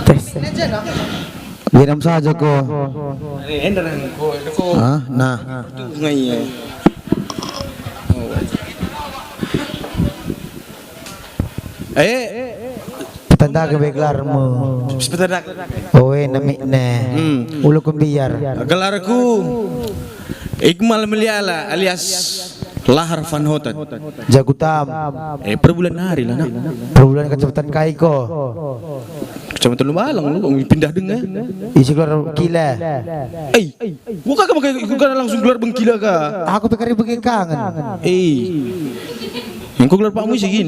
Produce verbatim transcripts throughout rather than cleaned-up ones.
Tes. Genam saja ko. Enda nang ko, ko. Ah, nah. Tuh, ngai, ya. Oh. Eh, petandaken be gelarmu. Petandaken. Oe, nemik ne. Hmm. Ulu ku mbiar. Gelarku Ikmal Meliala alias Lahar Van Houten. Jagutam. Eh, perbulan nari lah, nak. Perbulan kecamatan kai ko? Kecamatan Lumbalang, lu pindah denga. Isi keluar kila. Eh, gua kagak pakai, gua kan langsung keluar bengkila ka. Aku pe kari bagi kangen. Eh, engko keluar pakmu isi gin.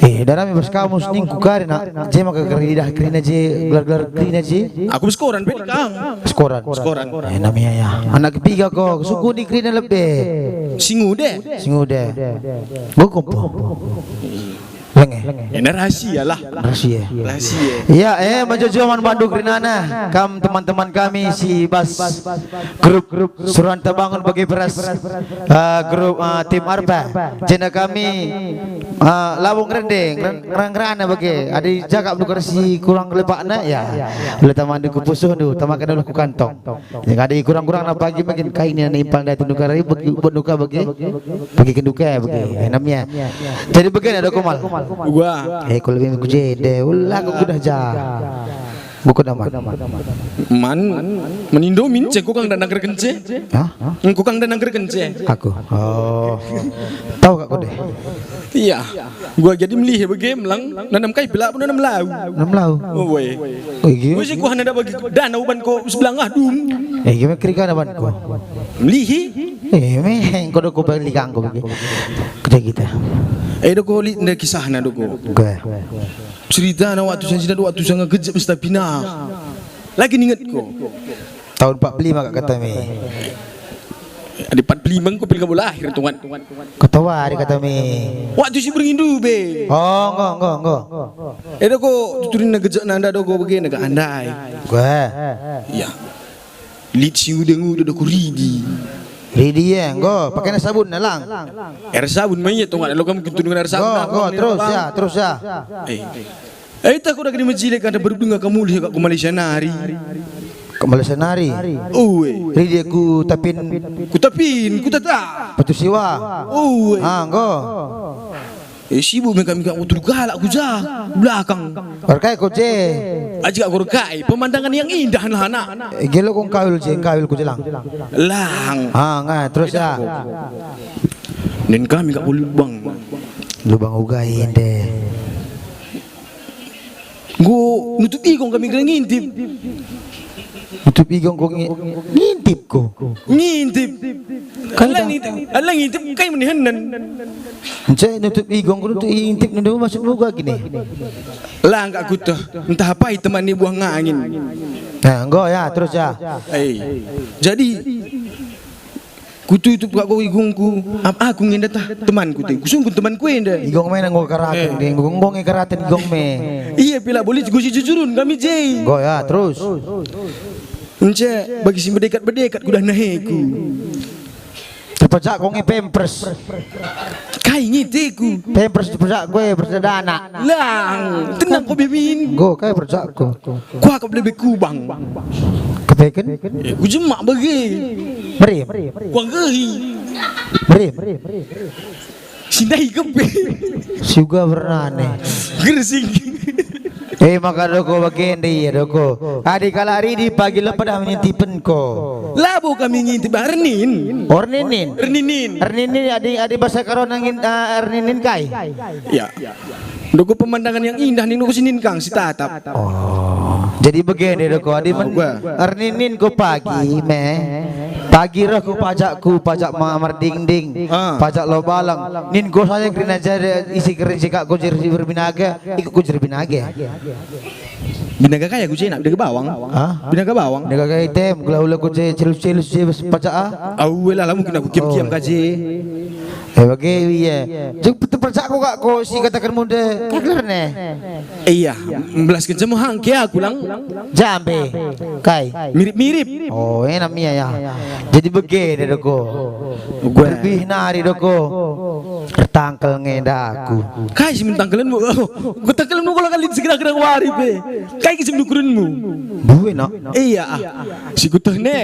Eh, darami bas kamu seningku kari, nak. Je maka kari idah kerina je, gelar-gelar kerina je. Aku bas koran pe kang. Sekoran. Sekoran. Eh, namanya ya. Anak ketiga ko, suku ni kerina lebe. Singude. Singude. Bukum po. Lenge. Ini rahasia lah. Rahasia. Rahasia. Ya, eh, menjojo man bandu kerinana. Kam teman-teman kami si bas grup-grup Suranta Bangun bagi beras, eh, grup, eh, tim Arpa. Jenda kami, eh, labo ngerende, ngeren-, ngerana bagi. Adi jagap bukan si kurang lepakna, ya. Ula taman di kupusuh du, tamakan dulu ku kantong. Ya, adi kurang-kurang na pagi mungkin kai ni impal dati nuka rai bagi, buat nuka bagi, bagi kenduka bagi. Eh, namanya. Jadi bagi ada kumal. Gua. Eh, kalau lebih ku jede, ula aku kudah ja. Buku daman. Man, menindo min, cek kukang dan nangker kence. Hah? Kukang dan nangker kence. Aku. Oh. Tahu kak kode? Iya. Gua jadi melih bagi melang, nanam kai pelak pun nanam lau. Nanam lau. Oh, woi. Oh, iya. Gua sih kuah nada bagi dana uban ko sebelah ngah dum. Eh, gimana kiri kana ban ko? Melihi. Eh, meh, kode ko balik kanggo bagi. Kerja kita. Eh, do ko lit nda kisahna do ko. Oke. Ceritana waktu sanjina do waktu sanga gejep stapina. Lagi ningetku. Tahun empat puluh lima kak kata me. Adi empat puluh lima engko pil kamu lahir, Tuan. Ketawa hari kata me. Waktu si berindu be. Oh, enggak, enggak, enggak. Edo ko tuturin na gejek nanda do ko bagi na gak andai. Gue. Iya. Lit si nguda-nguda do ko ridi. Ridi ya, enggak. Pakai na sabun na lang. Air sabun mah iya, Tuan. Lo kamu gitu dengan air sabun. Enggak, enggak, terus ya, terus ya. Eh. Eh, tak kuda kena mejile kada beruntung aku mulih aku Malaysia nari. Ke Malaysia nari. Ue. Ridi ku tapin. Ku tapin, ku tata. Patu siwa. Ue. Ah, enggo. Eh, sibuk me kami kak utur galak ku ja belakang. Orkai ko je. Aji kak gorkai pemandangan yang indah lah anak. Eh, gelo kong kawil je, kawil ku jelang. Lang. Ah, ngai, terus ya. Dan kami kak lubang. Lubang uga ende. Enggo nutup igong kami kena ngintip. Nutup igong ko ngi-, ngintip ko. Ngintip. Kan alah dah. Ngintip, alah ngintip kai menihenen. Ence nutup igong ko nutup ngintip nunda masuk muga gini. Lah enggak kuteh, entah apai teman ni buah ngangin. Nah, enggo ya, terus ya. Eh, jadi kututup kak ko igongku, ap aku nge enda tah temanku te. Kusungkun temanku enda. Igong me nanggo karaten, eh. Nge, enggo nge karaten igong me. Iya, pila bolit ku si jujurun kami je. Enggo ya, terus. Ence bagi si bedekat-bedekat kudah naheku. Terpejak ko nge pampers. Kai nge teku. Pampers terpejak gue berdadana. Lang, tenang ko bebin. Enggo, kai perjak ko. Kuakap lebe kubang. Kepeken? Eh, kujemak bage. Merim. Kuanggehi. Merim. Sindai kepe. Siuga bernane. Gersing. Eh, maka doko bagende ia doko. Adi kalak ridi pagi lepedah menyentipen ko. Labo kami ngintip ernin. Orninin. Erninin. Erninin adi, adi bahasa Karona ngin, ah, erninin kai? Ya. Doko pemandangan yang indah ning doko sinin kang si tatap. Oh, jadi bagende doko adi men-, oh, gua. Erninin ko pagi me. Pagi reh ku pajakku, pajak ma-, merdingding, ah. Pajak lo balang. Nin ko saja kerina jari isi kerinci kak ko jari berbinaga, ikut ko jari binaga. Binaga kaya ku je nak, binaga bawang. Hah? Binaga bawang. Binaga kaya item, gula-gula ku je celus-celus je bas pajak ah. Au lah, mungkin aku kiam-kiam ka je. Eh, bage, iya. Jeng pete percak ku kak ko si kataken munda. Kagerne. Iya, belas kencem hangke aku lang. Jambe. Kai. Mirip-mirip. Oh, enak mia ya. Jadi bage deh doko. Gue. Lebih nari doko. Ertangkel nge daku. Kai si mentangkelenmu? Kutangkelenmu kula kali segera-gera wari pe. Kai si menukurenmu? Bue no. Iya, ah. Si kuteh ne.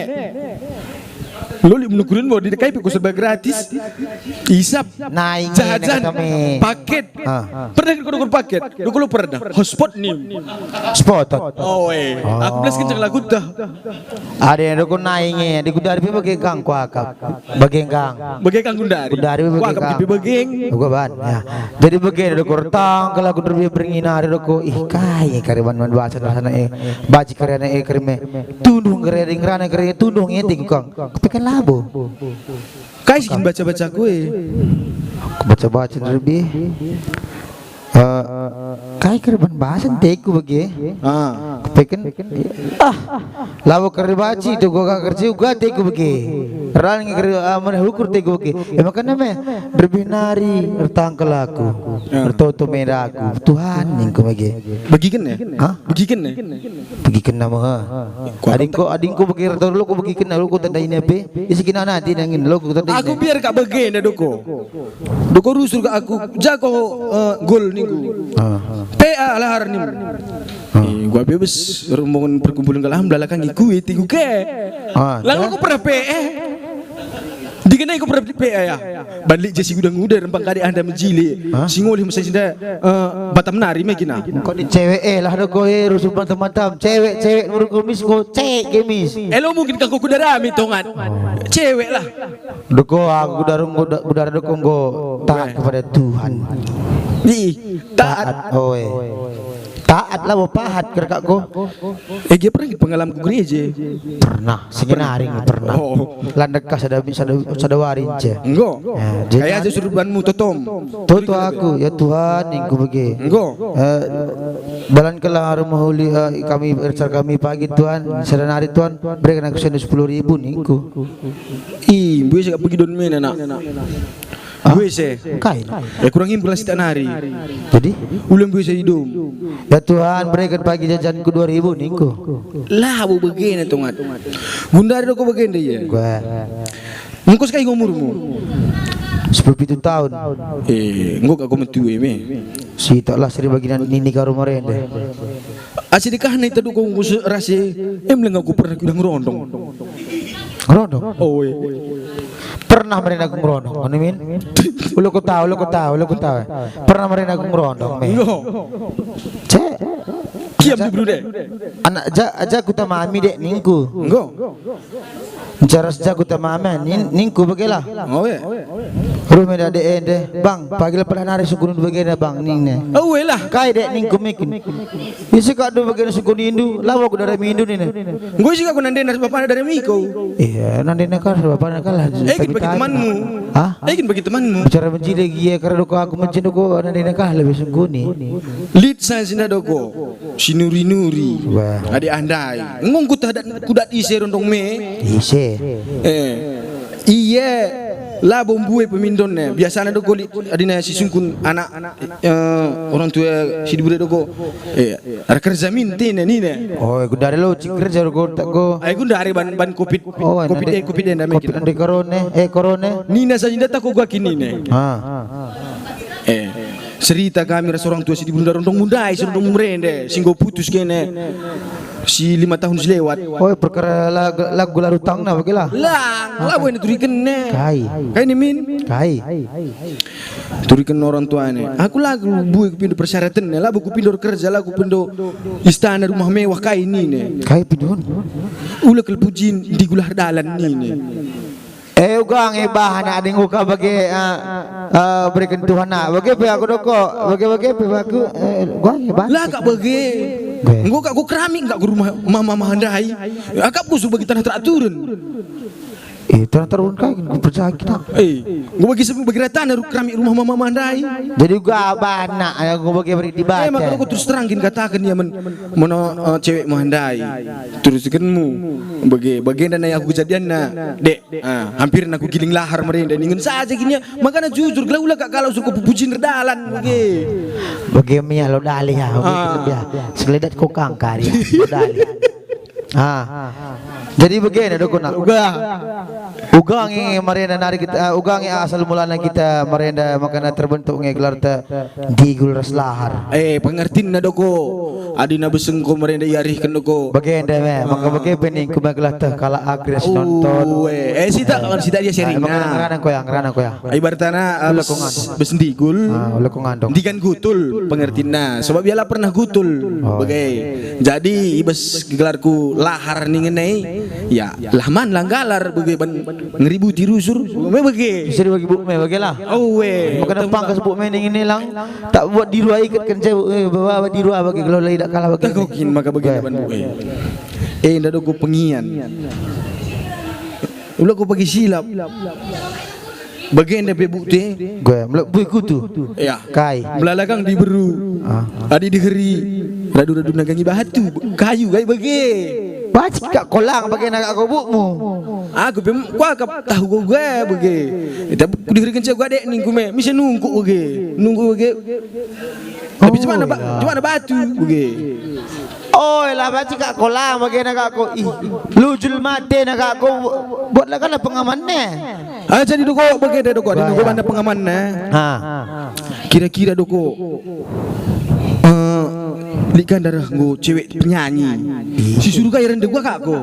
Loli menukurenmu, di kai pe ku serba gratis. Isap. Nah, inge jajan, kata me. Paket. Ah. Pernah kau ukur paket? Dukulu pernah. Hotspot nim. Spotot. Oh, eh. Aku belas kenceng lagu dah. Ade, doko nai nge, di gundari pe bage kang kuakap. Bage kang. Bage kang gundari. Gundari pe bage kang. Kuakap pe bage. Uga ban, ya. Jadi bage doko ertangkel aku terbi berngi nari doko. Ih, kai nge kari ban, ban baca rasana e. Baci kari ana e kari me. Tunduh kari ring rana kari tunduh nge tingkang. Kepekan labo. Kai si kin baca-bacaku e? Baca-baca terbi. Eh, kai kerban basen teku bage? Ah. Peken, ah, lawo kerbaci tu gua kerja uga teku bage. Ran nge kere, ah, mana ukur teku bage. Ya makana me, lebih nari ertangkel aku, ah, ertoto me aku. Tuhan ningku bage. Begiken ya? Hah? Begiken ya? Begiken nama, ha? Adingku, adingku bage ertoto lo ku begiken lo ku tandai ne pe. Isi kina nanti nangin lo ku tandai. Aku biar kak bage nda doko. Doko rusur ka aku, jago, eh, gol ningku. Ah. P A lahar nim. Ah. Eh, gua bebas rombongan perkumpulan kalah, belalakan iku, eh, tiku ke. Ah, lalu ya. Aku pernah P A. Dikenai ku pernah P A ya. Balik je si nguda-nguda rempang kade anda mejili. Hah? Si ngolih masa sinda, eh, Batam nari me kina. Kau di cewek, eh, lah doko, eh, rusur bantam-bantam. Cewek, cewek, nurun kumis, kau cewek, kemis. Elo mungkin kau kuda rami, tongan. Oh. Cewek lah. Doko aku daru nggo da-, nggo daru doko nggo taat kepada Tuhan. Ih, taat. Taat, oe. Taat lah bo pahat kerkakku. Eh, gia pernah pengalamanku gereja. Pernah, sengenari nge pernah. Oh. Landek ka sada, sada, sada wari nce. Enggo. Ya, jadi kayak aja surubanmu totom. Toto aku, ya Tuhan, ningku bage. Enggo. Eh, dalan kelah rumah uli, eh, kami, ercar kami pagi, Tuhan, sada nari, Tuhan, berikan aku senda sepuluh ribu ningku. Ih, mbuise kak pegi don mena, nak. Ah? Mbuise. Kai? Ya, kurang impulan sitak nari. Jadi? Ulang mbuise idum. Ya Tuhan, berikan pagi jajanku dua ribu ningku. Lah, bu begena, tongat. Gundari doko begenda, ya. Gua. Engko sekai umurmu? Sepuluh pitu tahun. Eh, engko kak kau metue, me. Sitak lah seri baginan nini karo marende. Asi dekah nai tadu kau nggo se-, rasi, em leng aku pernah kuda ngerondong. Ngerondong? Oh, eh. Pernah meren aku ngerondong, ngono min? Ulo kota, ulo kota, ulo kota. Pernah meren aku ngerondong, me. Enggo. Cek. Kiam dulu deh. Anak ja, aja ku tamami dek ningku. Enggo. Ncara sejak ku tamami, nin-, ningku bagela. Oh, eh. Ruh me dek ende, Bang, pagi lah pernah nari sungkunindu bagenda, Bang, nina. Oh, eh lah. Kai dek ningku mikin. Isi kak du bagenda sungkunindu, lawa ku dara mindu nina. Enggo isi kak ku nandena bapana dara miko. Iya, nandena kal bapana kalah. Eh, kin bagi temanmu. Hah? Eh, kin bagi temanmu. Bicara mencili gia, karena doko aku mencili doko, nandena kalah lebih sungkuni. Lit saya sinda doko. Sinuri-nuri. Wah. Adi andai. Enggo kudat, kudat ise rondong me. Ise. Eh. Iye. Labo mbue pemindon ne. Biasana do goli adina si sungkun anak, eh, orang tua si dibure do go. Eh, ada kerja min tine nine. Oh, gundari lo cik kerja do go tak go. Ai gundari ban, ban covid. Oh, covid, eh, covid enda covid mekin. Ende korone, eh, korone. Nina saja nda tako gua kinine. Ah. Eh, cerita kami ras orang tua si di Bunda Rondong Mundai, si Rondong Murende, si enggo putus kene, si lima tahun si lewat. Oh, perkara lagu, lagu larutangna bage lah. Lang, lagu yang turiken ne. Kai. Kai ni min? Kai. Turiken orang tuane. Aku lagu bui kupindo persyaratan ne, lagu kupindo kerja, lagu kupindo istana rumah mewah kai nine. Kai pindon? Ula kelpujin di gulah dalan nine. Eh, uga nge bahan ading uka bage, eh, eh, beriken Tuhan na. Bage pe aku doko, bage-bage pe aku, eh, uga nge bahan. Lah kak bage. Be. Enggo kak ku keramik kak ku rumah mama-mama ndai. Akapku su bagi tanah teraturen. Eh, tanah teraturen kai kin ku percaya kita. Eh, enggo bagi sebab bagi rata na ru-, keramik rumah mama-mama ndai. Jadi uga bahan na, eh, enggo bage beri dibaca. Eh, maka aku terus terang kin kataken ia men, meno, eh, cewek mama ndai. Terus kenmu. Bage, bagenda nai aku kejadianna, dek. Ah, hampir aku giling lahar merenda ningen saja gini ya. Makana jujur, gelah ula kak kalau suka pupujin erdalan, bage. Bage mia lo dalih ya, bage. Ah. Ya. Seledat kokang kari ya, lo dalih. Ah. Jadi bagenda dokona. Uga. Uga nge marenda nari kita, eh, uga nge asal mulana kita marenda makana terbentuk nge gelarta Ndigul ras Lahar. Eh, pengertinna doko. Adi na besengko marenda iarihken doko. Bagenda me, maka bage pe ningku me gelah teh kalak agres nonton. Uwe. Eh, sita, eh, sita dia sharing. Nah, ngerana koya, ngerana koya. Ibaratana, eh, bes, bes Ndigul. Ah, ula ko ngandong. Ndigan gutul pengertinna. Sebab ia la pernah gutul. Oh, bage. Jadi, ibas gelarku Lahar ningen e, ya, lah man lah nggalar bage ban ngeributi rusur, me bage. Bisa dibagi buk me bage lah. Awe. Makana pangkas buk me ningen e lang, tak buat diru ai ikut kan cewek, eh, bawa diru ah bage kalau lai dak kalah bage. Tak kau kin maka bage ban buk e. Eh, nda dogo pengian. Ula ku pagi silap. Bagenda pe bukti. Gue, melak bui kutu. Ya. Kai. Melalagang diberu. Ah. Adi diheri. Radu-radu nagangi batu. Kayu kai bage. Pacik kak kolang bage nagak kobukmu. Aku pe kuakap tahu gue bage. Tapi diheri kenca gue adek ningku me. Misa nungkuk bage. Nungkuk bage. Tapi cuma na ba-, cuma na batu bage. Oi, la banci kak ko lang bagena kak ko. Ih, lujul mate na kak ko. Buatlah kan pengamanna. Ah, jadi doko bagenda doko, adi doko mana pengamanna. Ha. Kira-kira doko, eh, lit ka ndareh nggo cewek penyanyi. Si suruh kai rende gua kak ko.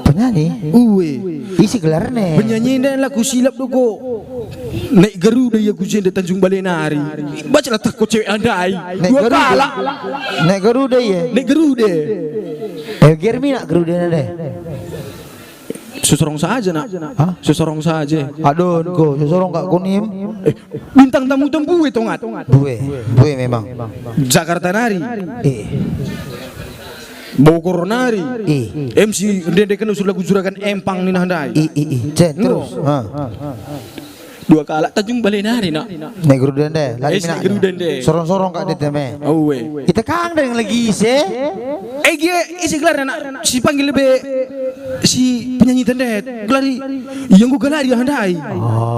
Penyanyi? Uwe. Isi gelarna. Penyanyi nda laku silap doko. Naik Garuda ia ku jenda Tanjung Bale nari. Bacalah teh ko cewek andai. Naik Garuda. Dua kalak. Naik Garuda ia. Naik Garuda. Eh, Germi nak Garuda nade. Sesorong saja nak. Hah? Sesorong saja. Aduh, engko sesorong kak kunim. Eh, bintang tamu tembu itu ngat. Bue, bue memang. Jakarta nari. Eh. Bogor nari. Eh. M C ndende kena sudah ku juragan empang ni nah ndai. Eh, eh, eh. Cen, terus. Ha. Dua kalak Tanjung Bale nari nak. Naik Garuda nde, lari. Eh, mina naik Garuda nde. Sorong-sorong kak dete me. Oh, we. Kita kang deng lagi se. Eh, gie, isi gelar anak si panggil lebe si penyanyi tendet. Gelari, yang ku gelari handai. Oh.